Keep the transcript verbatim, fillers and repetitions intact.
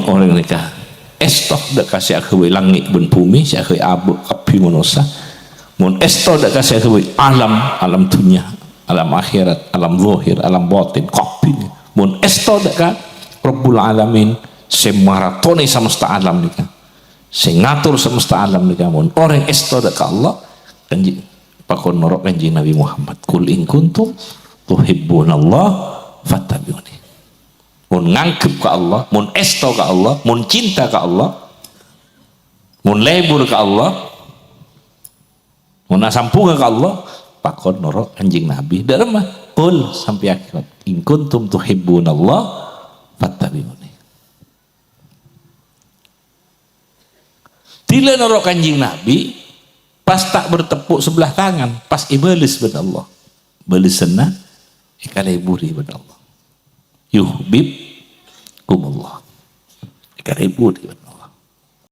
orèng nèka èsto dâ' ka sè aghâbây langngè' bân bhumè, sè aghâbây abâ' kabbhi manossa. Mon èsto dâ' ka sè aghâbây alam, alam dhunnya, alam akhèrat, alam zahir, alam batin, kabbhi. Mon èsto dâ' ka Rabbul Alamin, sè maratonè samesta alam nèka, sè ngator samesta alam nèka, mon orèng èsto dâ' ka Allah, kanjeng, pakon noro' Kanjeng Nabi Muhammad, "Qul in kuntum tuhibbunallah fattabi'uni." Mon nganggep ka Allah, mon èsto ka Allah, mon cinta ka Allah, mon lebur ka Allah, mon asambhungnga ka Allah, pakon noro' Kanjeng Nabi. Dâ' remma? "Qul," sampèyan, "in kuntum tuhibbunallah fattabi'uni." Dhilâ noro' Kanjeng Nabi, pas ta' bertepuk sebelah tangan, pas èbâles bân Allah. Bâlessanna èkaleburi bân Allah. "Yuhbibkumullah." Èkaleburi bân Allah.